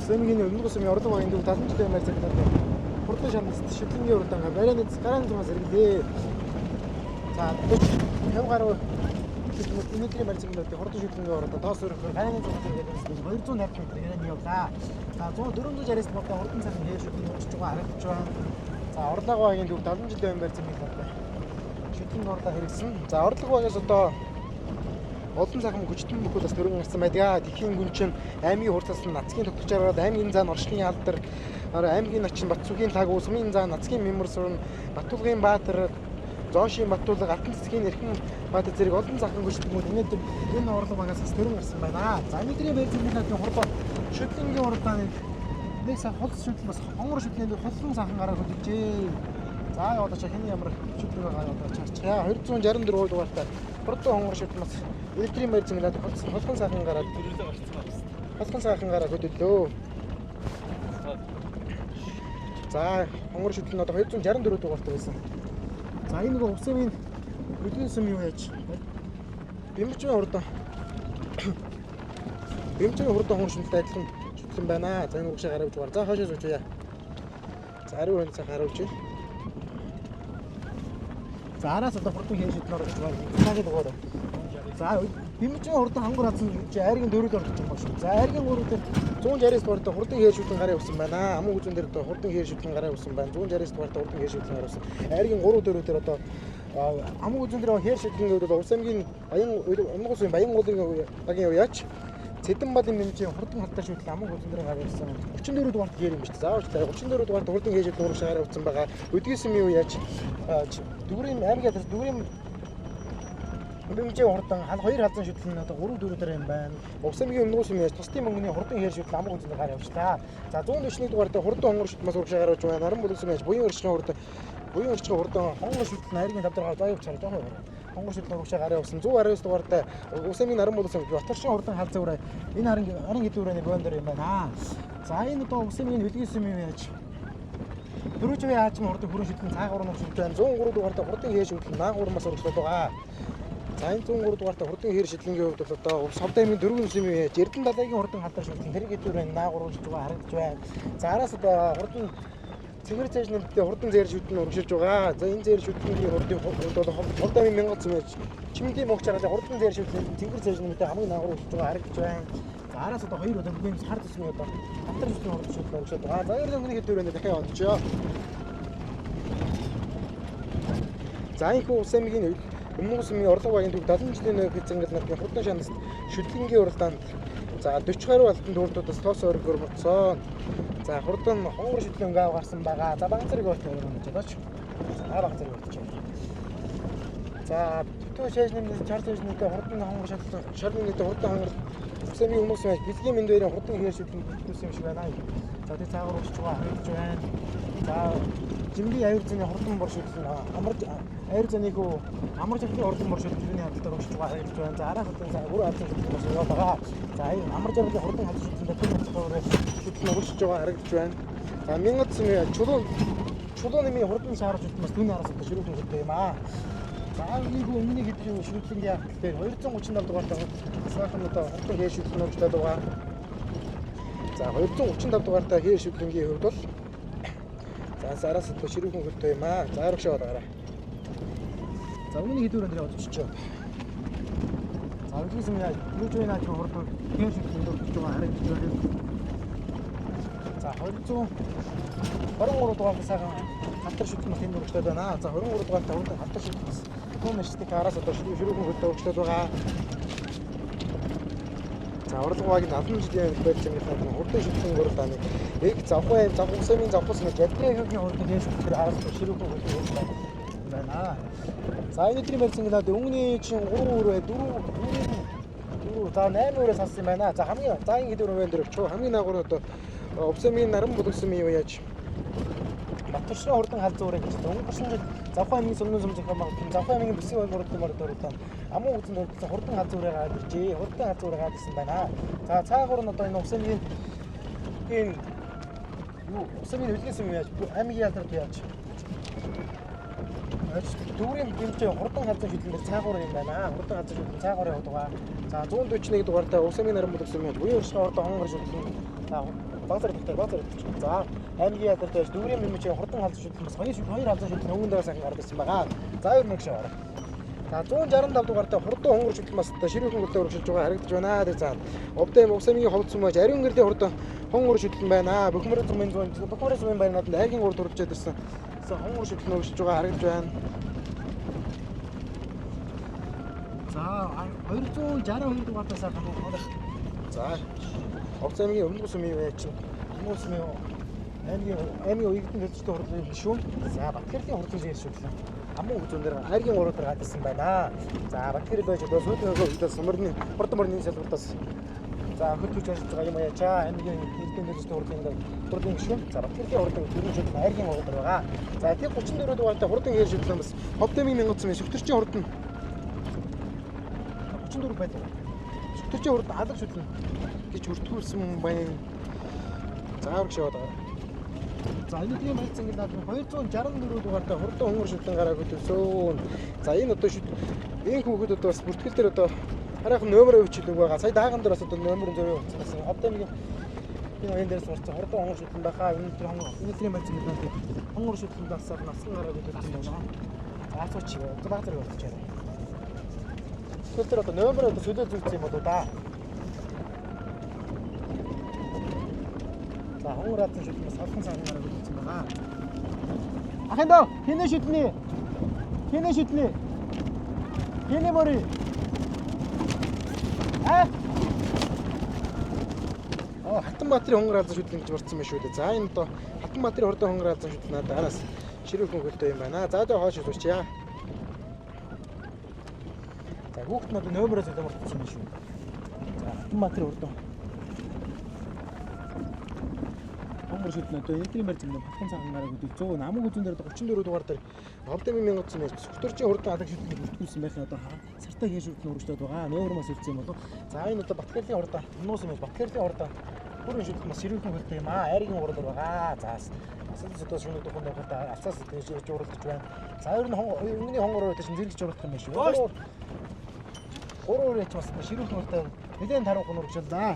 Ус аймгийн Өмнөг ус аймгийн Орлого багийн төв 70 жилийн байр цаглаад хурдан шанаст шүтлэнгийн урдаангаа барайны гарын зумаас эргэлээ. За 40 50 гаруй километрийн байр цаглаад хурдан шүтлэнгийн урдаа тоос өрхөөр гарын зумаас эргэлээ 250 м ярианы явлаа. За 100 469 дугаартай хурдан цахан хээр шүтлэн урчж байгаа харагдаж байна. За Орлого багийн төв 70 жилийн байр цаглаад шүтлэнгийн урдаа хэрэгсэн. За Орлого багаас одоо олон сайхан хүчтэн бүхэл бас төрөн гарсан байдаг. Тэхийн гүн чинь аймгийн хурцаас нь нацгийн тогтолч аргаад аймгийн зан орчлын алдар, аймгийн начин Батсүгийн лаг, Усмын зан, нацгийн мэмэр сурн, Батулгын Баатар, Зоошийн Батулга, Алтан цэцгийн Эрхэн Баатар зэрэг олон сайхан хүчтэн өнөөдөр энэ Орлого багаас бас төрөн гарсан байна. За өнөөдрийн байр зүрхний хурдан шүтлэнгийн урдааны нэг сайхан хулс шүтлэн бас хонгор шүтлэнд хулсан сайхан гараад хөдөлжээ. За одоо чи хэний ямар шүтлэг байгаа одоо чарчгаа 264 дугаартай хурдан хонгор шүтлэн бас электрийн байр зинглээд холхон сайхан гараад Дөрвөлөө гарцсан байна. холхон сайхан гараад хөдөллөө. За хонгор шүтлэн одоо 264 дугаартай байсан. За энэ нөгөө Увсын өдгийн сүм юу яаж Бэмбичийн хурдан Бэмбичийн хурдан хонгор шүтлэнтэй адилхан шүтлэн байна. За энэ урагшаа гараа авч. За хойшоо сууж яа. За ариун хүн сайхан харуулж байна. За араас одоо хурдан хээ шүтлэн орж байгаа. Цаашаа дугаар. За Бэмбичийн хурдан хонгор хадсан чи айргийн дөрөв орж байгаа шүү. За айргийн гурав дээр 169 дугаартай хурдан хээ шүтлэн гараа явсан байна. Амун хүзүүн дээр одоо хурдан хээ шүтлэн гараа явсан байна. 169 дугаартай хурдан хээ шүтлэн гараа явсан. Айргийн 3 4 дээр одоо амун хүзүүн дээр хээ шүтлэн гэдэг бол Увс аймгийн Баян Өмнөг ус Баян уулын багийн уяач Цэдэн балын нэмжээ хурдан халтар шүтлэн амун хүзүүн дээр гараа явсан. 34 дугаарт хэр юм шүү дээ. За уучлаарай. 34 дугаарт хурдан хээ шүтлэн урагшаа гараа явсан байгаа. Өдгөөс юм юу яаж дүүрийн аймгийн алаас дүүрийн Бэмжээ хурдан хоёр халзан шүтлэн одоо 3 4 дээр юм байна. Увс аймгийн Өмнөг ус яаж тусдын мөнгөний хурдан хэр шүтлэн амун хүзүүн дээр гараа явчлаа. За 141 дугаартай хурдан хонгор шүтлэн бас урагшаа гараа явж байна. Наран бүлэгсэн яаж буян орчны хурдан буян орчны хурдан хонгор шүтлэн айргийн 5 дээр гараа явчихаар жоохон яваа. Хонгор шүтлэн урагшаа гараа явсан. 119 дугаартай Увс аймгийн Наран бүлэгсэн Батаршин хурдан халзан үрээ энэ харан харан гэдэг үрээний боон дээр юм байна. За энэ одоо Увс аймгийн Хөлгийн сүм юм яаж Дөрвжвийн хаажим хурдан хүрэн шүтлэн цаагаар уран шүтлэн байна. 103 дугаартай хурдан хэр шүтлэн наан гурмаас урагшлаад байгаа. За энэ 103 дугаартай хурдан хэр шидлэнгийн хувьд бол одоо Совд аймгийн дөрвөн сүм юм яаж Эрдэнэ далайгийн хурдан халдвар шүтлэн тэр гэдүүр байна. Наа гурван шүтлэн байгаа харагдаж байна. За араас одоо хурдан цэвэр цааш нэмттэй хурдан зээр шүтлэн урагшилж байгаа. За энэ зээр шүтлэнгийн хурдын хувьд бол Совд аймгийн мянган сүм яаж чимдийн мөнгө чаргалаа хурдан зээр шүтлэн цэвэр цааш нэмттэй хамгийн наа гурван шүтлэн байгаа харагдаж байна. За араас одоо хоёр удаа бүхэн хар төсмийн одоо халтар шүтлэн хурдан шүтлэн урагшилж байгаа. За ер нь миний хэдүүр байна дахиад онцгоо. За энэхүү Увс аймгийн Өмнөг ус аймгийн Орлого багийн төв 70 жилийн нөө Пицэнгэл нутгийн хурдан шанаст шүтлэнгийн уралдаанд за 40 гаруй алтан дүүрдүүдээс тоос өргөр муцсан. За хурдан хонгор шүтлэн гав гарсан байгаа. За баг зэрэг өөртөө өргөн гэж бодооч. За баг зэрэг өөртөө. За төтөө шааш нэмнээс чар шааш нэмтэй хурдан хонгор шүтлэн шар нэмтэй хурдан хонгор Увс аймгийн Өмнөг ус аймгийн бэлгийн мэндээрийн хурдан хэр шүтлэн бүтсэн юм шиг байна. За тэг цаагаар урагшиж байгаа харагдаж байна. За жимгийн аюур зэний хурдан бор шүтлэн амар аюур зэний хүү амар жаргалын хурдан бор шүтлэн тэрний хадгалаар урагшиж байгаа харагдаж байна. За араас хурдан за гүр халзан шүтлэн бас яваад байгаа. За амар жаргалын хурдан халзан шүтлэн дээр тэр шүтлэн урагшиж байгаа харагдаж байна. За мянган сүм чулуу нэмийн хурдан шаарч шүтлэн бас түүний араас одоо ширүүхэн хөдөө юм аа. За энэ хүү өмнөний хэдийн шүтлэнгийн хадгал дээр 237 дугаартай сайхан одоо хурдан хэр шүтлэн урагшлаад байгаа. За 235 дугаартай хэр шүтлэнгийн хувьд бол за араас одоо ширүүхэн хөлтөө юм аа. За урагшаа байгаарай. За өмнөний хэдүүр өндөр одчихжээ. За өдгөөс юм яаж юуж байна гэх хурдан хэр шүтлэн дөрвөж байгаа харагдаж байна. За 223 дугаартай сайхан халтар шүтлэн бас тэнд урагшлаад байна. За 23 дугаартай хурдан халтар шүтлэн бас түүн нэшдэг араас одоо ширүүхэн хөлтөө урагшлаад байгаа. За Орлого багийн 70 жилийн байр зэмлэлийн хурдан шүтлэн уралдааны нэг завхуу аим завхуу ус аймгийн завхуус нэг Ядгын хурдан хэр шүтлэн араас ширүүхэн хөлтөө байна. За энэ өдрийн байр зэмлээд өнгөний чинь 3 өрөө 4 4 за 8 өрөө салсан юм байна. За хамгийн за энэ хэдэн өрөө дээр өчөө хамгийн наагур одоо Увс аймгийн Наран бүлэгсэн юм яаж Батуршны хурдан халзан үрээ гэж өнгөрсөн жил Завхан аймгийн сүмнэн сүм зохион байгуулсан Завхан аймгийн бүсийн ой мөрөдөн мөрөд амун үзэн дурдсан хурдан халзан үрээ гараад иржээ. Хурдан халзан үрээ гараад ирсэн байна. За цаагуур нь одоо энэ Увс аймгийн энэ юу Увс аймгийн хөлгийн сүм яаж аймгийн ялдарт яаж дүүрийн дэмжээ хурдан халзан шүтлэн дээр цаагуур юм байна. Хурдан халзан шүтлэн цаагуур яваад байгаа. За 141 дугаартай Увс аймгийн Наран бүлэг сүм яаж буян уршгаа хурдан хонгор шүтлэн за Баг зэрэг доктор, баг зэрэг доктор. За аймгийн ядарт байж дүүрийн мэмч хурдан халзан шүтлэн бас хоёр халзан шүтлэн өвгөн дээр сайхан гардаг ирсэн байгаа. За ер нь шаваа. За 165 дугаартай хурдан хонгор шүтлэн бас ширүүхэн гөлтэй өргөжлөж байгаа харагдаж байна. Тэр за Овдын Уг аймгийн ховд сүм байж ариун гэрлийн хурдан хонгор шүтлэн байна. Бөхмөрийн зумын зүүн Бөхмөрийн зумын байр надад айгийн гур төрөлжөөд ирсэн. Хонгор шүтлэн өргөжлөж байгаа харагдаж байна. За 262 дугаартай сайхан хонгор. За Овд аймгийн Өмнөд сумын яа чинь Өмнөд сумын аймгийн уягдан төлөвчтэй хурлын гишүүн. За Батгэрлийн хурлын шүтлэн. Амун хүзүүн дээр айргийн гурав дээр гадсан байна. За Батгэрэл байж одоо сүүлийн хөлдөө сумарны хурдан морины салбартаас за хөл хүч ажиллаж байгаа юм яачаа. Аймгийн эрдэнэ төлөвчтэй хурлын гишүүн. За Батгэрлийн хурлын дөрвөн шүтлэн айргийн гурав дээр байгаа. За тэг 34 дугаартай хурдан хэр шүтлэн бас Ховд аймгийн Мянгат сумын Сүхтэрчийн хурдан 34 байдаг. Сүхтэрчийн хурдан алга шүтлэн гэж бүртгүүлсэн байна. Заавар яваад байгаа. За энэ тийм байц ингээд наад 264 дугаартай хурдан хөнгөр шүтлэн гараа хөтөлсөн. За энэ одоо энэ хүүхэд одоо бас бүртгэл дээр одоо хараахан номер өвчлөг байгаа. Сая дааган дээр бас одоо номер зөрөө утсан. Ховд аймгийн энэ оюун дээрс сурцсан хурдан хөнгөр шүтлэн байхаа. Энэ тэр хөнгөр энэ тийм байц ингээд наад хөнгөр шүтлэн дасаар насган гараа хөтөлсөн байна. За асууч. Одоо баг зэрэг болчих байна. Тэгэхээр тэр одоо номер одоо сүлээ зүүцсэн юм болоо да. За хонгор атсан шүтлэн бас холхон сайхан гараад ирсэн байгаа. Ахын дөө хинэ шүтлэнэ? Хинэ шүтлэнэ? Хинэ мори? Аа? Аа Хатанбаатарын хонгор алзан шүтлэн гэж борцсон байх шүү дээ. За энэ одоо Хатанбаатарын хурдан хонгор алзан шүтлэн надад араас ширүүхэн хөлтэй юм байна. За одоо хоош үзчихье. За хүүхд нь одоо номероо зөв мартсан юм шүү. За Хатанбаатарын хурдан хонгор шүтлэн одоо энтрийн байр зэмлэн батхан цагаан гараг өдөл 100 намаг үзэн дээр 34 дугаар дээр Ховд аймгийн Мянгат сумын Сүхтэрчийн хурдан алга шүтлэн бүртгүүлсэн байх нь одоо сартай хин шүтлэн өргөжлөд байгаа. Нөөр мас үлдсэн юм болов. За энэ одоо Батгэрлийн хурдан Өмнөөс юм Батгэрлийн хурдан бүрэн шүтлэн бас ширүүхэн хөлтэй юм аа. Айргийн гурал байгаа. За асаас одоо шүнэг духанд явахад алсаас дээш уралдаж байна. За ер нь өмнөний хонгор өрөөд чинь зэрэгж уралдах юм байна шүү. Гурван өрөөч бас ширүүхэн хөлтэй нэлээд таруухан өргөжлөө.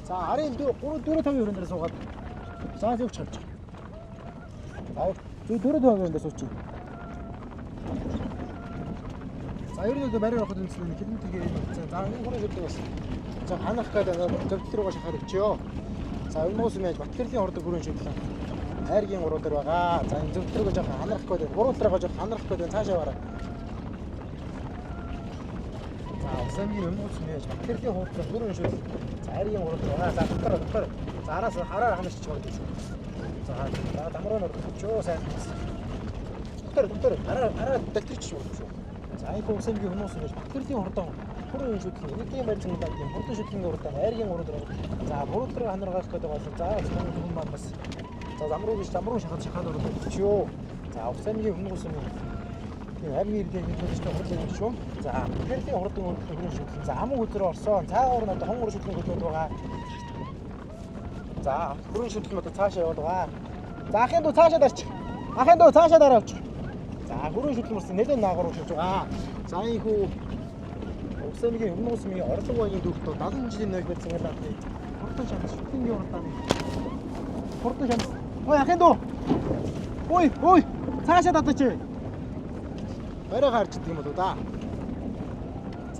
За арын 3 4 5 өрөөн дээр суугаад за зөвч харж байгаа. Аа зөв 4 5 өрөөнд суучих. За ер нь бариар авахд үндсэн километр юм байна. За энэ гурван шүтлэг бас за ханах гэдэг зөвтөл рүүгээ шахаад өчөө. За өмнөөс нь яаж Батгэрлийн хурдан бүрэн шүтлэн айргийн гурав дээр байгаа. За энэ зөвтөл рүүгээ жоохон ханах гэдэг гурав руугаа жоохон ханах гэдэг цаашаа бараа. За Ус аймгийн өмнөөс нь яаж Батгэрлийн хурдан бүрэн шүтлэн за айргийн гурав дээр байгаа. За дотор за араас хараар ханаж чиг шүү. За за дамруу нөрөж сайн. Доктор араа докторч шүү. За энэ Ус аймгийн өмнөөс нь Батгэрлийн хурдан бүрэн шүтлэн энергийн байр зэмлэн тийм хурдан шүтлэн хурдан айргийн гурав дээр. За гурав дээр ханаргаах гэдэг бол за хүн маань бас за замруу гэж замруу шахаад ороод өчөө. За Ус аймгийн өмнөөс нь тийм аймгийн иргэн төлөвчтэй хурдан юм шүү. За Батгэрлийн хурдан бүрэн шүтлэн за аман өдөр орсон. Цаагуур нь одоо хонгор шүтлэн хөдлөөд байгаа. За бүрэн шүтлэн одоо цаашаа яваад байгаа. За ахын дүү цаашаа дарчих. Ахын дүү цаашаа дараач. За бүрэн шүтлэн болсон нэлээд наагур шүлж байгаа. За энэ хүү Ус аймгийн Өмнөд сумын орлого багийн дүүхт 70 жилийн нойг байсан гэдэг. Хурдан шанс шүтлэнгийн хурдааны. Хурдан шанс. Ой ахын дүү. Ой ой цаашаа татаач. Барай харж идэг юм болоо да.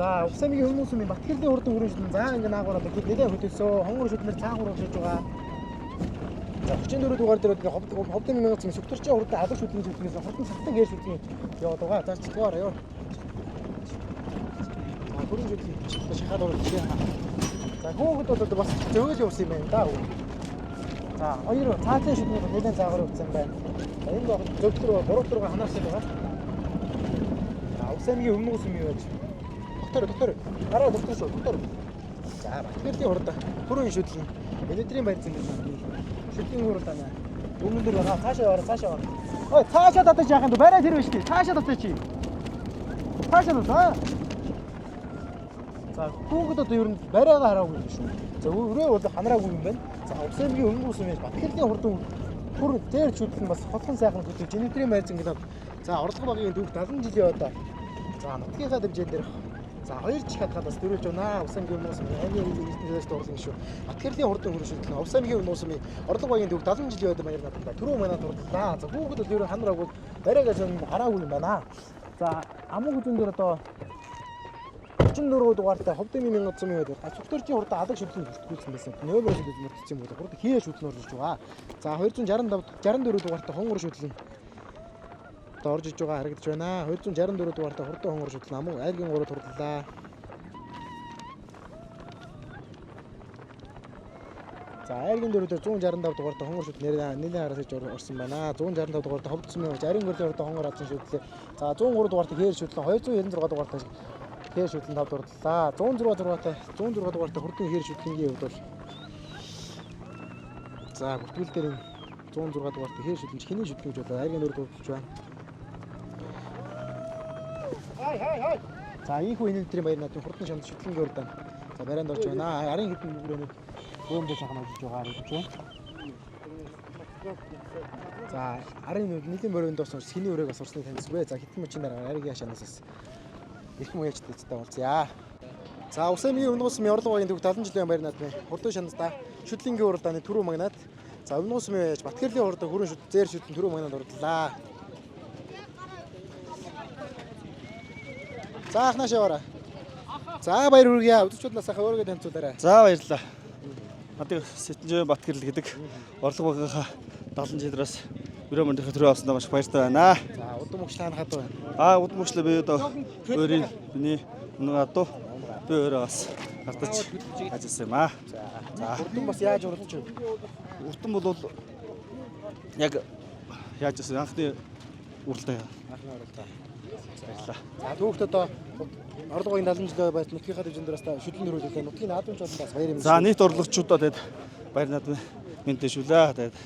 За Ус аймгийн Өмнөд сумын Батгэрлийн хурдан бүрэн шүтлэн за ингэ наагур одоо нэлээд хөдөлсөө. Хонгор шүтлэнээр цаагуур шилж байгаа. За 34 дугаар дээр Ховд аймгийн Мянгат сумын Сүхтэрчийн хурдан алга шүтлэн шүтлэнээс хурдан сартан гээр шүтлэн яваад байгаа. За чигтгаар ёо. За бүрэн шүтлэн шахаад оруулчих. За хүүхэд бол бас зөөл явсан юм байна да. За хоёр цаатлын шүтлэн нэлээд цаагаар явсан байна. За энэ баг зөвтгөр гурав руугаа ханаарсан байгаа. За Ус аймгийн Өмнөд сумын байж доктор гараа доктор шүү доктор. За Батгэрлийн хурдан бүрэн шүтлэн энергийн байр зэмлэн шүтлийн хурдан өмнө дээр байгаа. Цаашаа яваарай, цаашаа яваарай. Ой, цаашаа татаж яах юм бэ? Барай тэр биш тий. Цаашаа татаж чи. Цаашаа татаа. За хүүхэд одоо ер нь барайгаа хараагүй юм шүү. За өрөө бол ханараагүй юм байна. За Ус аймгийн Өмнөд сумын Батгэрлийн хурдан түр дээр шүтлэн бас холхон сайхан хөдөлж энергийн байр зэмлэн. За орлого багийн дүүх 70 жилийн одоо за нутгийнхаа хэмжээнд дээрх За хоёр чих хадгалаас дөрүүлж байна. Ус аймгийн өмнөөс аймгийн эрдэнэ төлөөс дурлан шүү. Батгэрлийн хурдан хөрөн шүтлэн. Ус аймгийн өмнөөс орлого багийн төв 70 жилийн өдөр маяг наадамда түрүү манад дурлалаа. За хүүхэд бол ерөн ханараагүй барайгаас нь хараагүй юм байна. За аман хүзүүн дээр одоо 34 дугаартай Ховдын мянга зумын үед гац өтөрчийн хурдан алаг шүтлэн бүртгүүлсэн байсан. Нөмөрөөс бид мөрдсөн юм бол хурдан хээ шүтлэн орж иж байгаа. За 265 64 дугаартай хонгор шүтлэн одоо орж иж байгаа харагдаж байна. 264 дугаартай хурдан хонгор шүтлэн аман айлгийн 3 турлаа. За айлгийн 4 дээр 165 дугаартай хонгор шүтлэн нэлээд хараас иж орсон байна. 165 дугаартай Ховд сумын ариун гэрлийн хурдан хонгор азсан шүтлээ. За 103 дугаартай хээр шүтлэн 296 дугаартай хээр шүтлэн 5 дурлалаа. 106 дугаартай хурдан хээр шүтлэнгийн хувьд бол за бүртгэл дээр энэ 106 дугаартай хээр шүтлэн хиний шүтлэн гэж бодлоо. Айлгийн 4 дурлаж байна. За ийхүү энэ өдрийн баяр наадмын хурдан шанд шүтлэнгийн урдаан. За барайнд орж байна. Арын хэдэн бүрэнүүд бөөмдөө сайхан ажиллаж байгаа харагдаж байна. За арын нэлийн мөрөнд бас сэний өрөөг бас урсныг таньсгүй. За хэдэн мөчийн дараа арийн хашаанаас бас эрхэм уяач дэцтэй уулзъя. За Ус аймгийн Өмнө Усмын орлого багийн төв 70 жилийн баяр наадмын хурдан шандаа шүтлэнгийн уралдааны түрүү магнаад за Өмнө Усмын уяач Батгэрлийн хурдан хөрөн шүт зээр шүтлэн түрүү магнаад урдлаа. За анхнаа шаваарай. За баяр хүргье. Үзэгчид сайхан өөрийгөө танилцуулаарай. За баярлалаа. Надыг Сэтэнжээ Батгэрэл гэдэг орлого багийнхаа 70 жилээс өрөө мөндийнхээ төрөө авсандаа маш их баяртай байна. За удам өгч таанахад байна. Аа удам өгчлөө би одоо өөрийн миний өнөө адуу би өөрөө бас гардаж ажилласан юм аа. За урдам бас яаж уралдаж вэ? Уртан бол яг яаж байсан анхны уралдаа. Анхны уралдаа. Баярлалаа. За түүхт одоо орлого багийн 70 жилийн баяр нутгийнхаа төвжин дээр бас шүтлэн төрүүлээ. Нутгийн наадамч болон бас баяр юм. За нийт орлогчуудаа тэгэд баяр наадмын мэндэ шүлээ. Тэгээд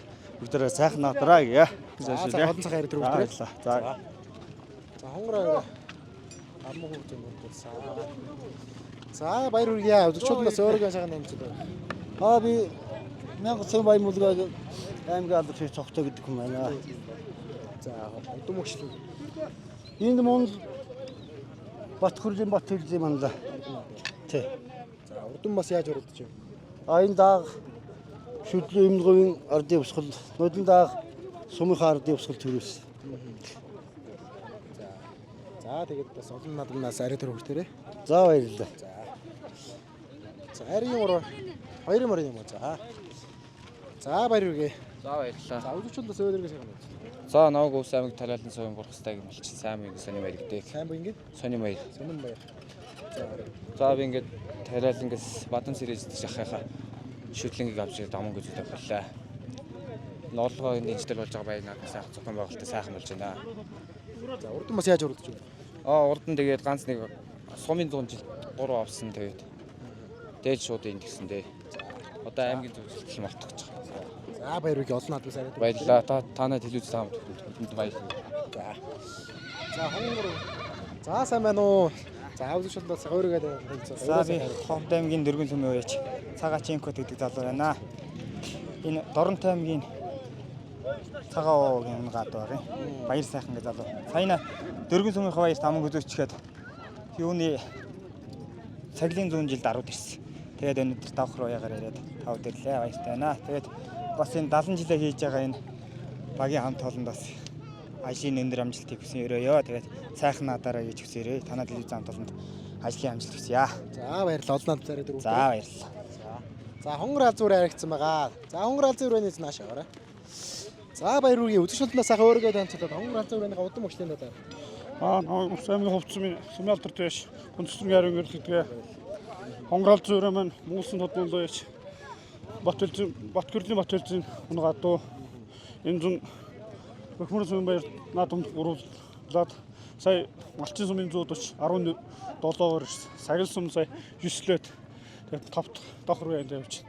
бүгдээрээ сайхан надраа гэх. За олон цаг хайр төрүүлээ. Баярлалаа. За За хонгороо аман хүүхд юм болсан. За баяр хүргье. Үзэгчид бас өөрийгөө сайхан танилцуулаарай. Аа би 1000 баян мөлгөө аймгийн алдар шиг цогцоо гэдэг хүн байна. За удам өгчлөө. Энд мөн Батхүрлийн Батхүрлийн манлаа. Тэ. За урдам бас яаж уралдаж вэ? А энэ дааг шүдлийн өмнөговийн ардын хувьсгал, нодон дааг сумынхаа ардын хувьсгал төрүүлсэн. За тэгээд бас олон наадмаас ари төр хүртээрээ. За баярлалаа. За арийн уруу хоёрын морин юм уу? За. За баяр хүргэе. За баярлалаа. За үзэгчид бас өөрийгөө сайхан танилцуулаарай. За Новг Ус аймаг Талиалын совын Бурхастай гэмэлчин сайн маяг сони маяг гэдэг. Сайн буй ингээд Сони маяг. сонин баяр. За би ингээд Талиалангаас Бадан сэрэж ахыхаа шүтлэнгийг авч ирээд аман гэж тавилаа. Ноолгоо энэ дижитал болж байгаа баяр надад сайхан зохион байгуулалтаа сайхан болж байна. За урдам бас яаж уралдаж вэ? Аа урд нь тэгээд ганц нэг сумын 100 жил 3 авсан тэгээд дээд шууд энд гисэн дээ. Одоо аймгийн зөвлөлт мартах гэж байгаа. За баяр хүргэе. Олон наадмаас ари төр. Баярлалаа. Та танай телевиз таамд хүнд баярлалаа. За хонгор. За сайн байна уу? За үзэгчид бас өөрийгөө танилцуулаарай. За би Ховд аймгийн Дөргөн сүмийн уяач Цагаачинкот гэдэг залуу байна. Энэ Доронтой аймгийн Цагаан уугийн унгаад байгаа юм. Баяр сайхан гэж залуу. Саяна Дөргөн сүмийн баярт аман үзүүчгээд юуны цаглын 100 жил даруйд ирсэн. Тэгээд өнөөдөр давхар уяагаар ирээд тавд ирлээ. Баяртай байна. Тэгээд бас энэ 70 жилээ хийж байгаа энэ багийн хамт олонд бас ажлын өндөр амжилтыг хүсэн өрөөё. Тэгээд сайхан наадаараа гэж хүсэн өрөөе. Танай телевиз хамт олонд ажлын амжилт хүсье. За баярлалаа. Олон наадмаас ари төр. За баярлалаа. За хонгор алзуур харагдсан байгаа. За хонгор алзуур өрөөний нааш аваарай. За баяр хүргэе. Үзэгч болондоо сайхан өөрийгөө танилцуулаад хонгор алзуур өрөөнийхөө удам өгчлийн талаар. Аа Ус аймгийн хувцсны сумын алдарт байж гүнзгий ариун гэрэл гэдгээ хонгорол зүрэ маань Монголын тодмолоо яж Батөлзэн Батгэрлийн Батөлзэн унаг адуу энэ зун Бөхмөр сумын баяр наадамд гуруулаад сая Малчин сумын зүүд оч 17-оор сагил сум сая 9-лээд тэгээд тавт давхар үе энд явж.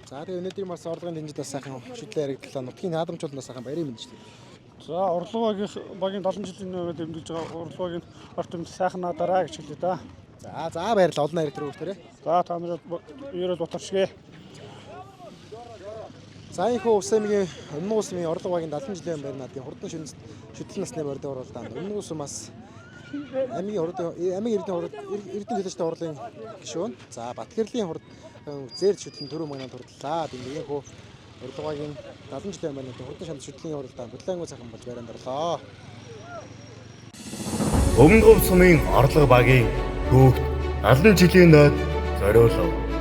За тэгээ өнөөдрийн бас орлогын дэмжид бас сайхан шүтлэн яригдлаа. Нутгийн наадамч болондоо сайхан баярын мэндчлээ. За орлогын багийн 70 жилийн нөөд дэмжиж байгаа орлогын арт түмэнд сайхан наадаараа гэж хэлье да. За за баярлалаа. Олон нарийн төр хүртээрээ. За та нарыг ерөөл ботаршгэ. За энэхүү Ус аймгийн Өмнө Усмын орлого багийн 70 жилийн баяр наадмын хурдан шүтлэн насны бордын уралдаанд Өмнө Ус бас Аймгийн хурд аймгийн эрдэнэ хурд Эрдэнэ төлөөчтэй хурлын гишүүн. За Батгэрлийн хурд зээр шүтлэн түрүү магнанд хурдлаа. Дэмбэгийн хүү урилгагийн 70 жилийн өмнө хурдан шанд шүтлийн хуралдаан бүлээн сайхан болж байранд орлоо. Өмнө Говь сумын орлого багийн хүүхд 70 жилийн нойд зориулав.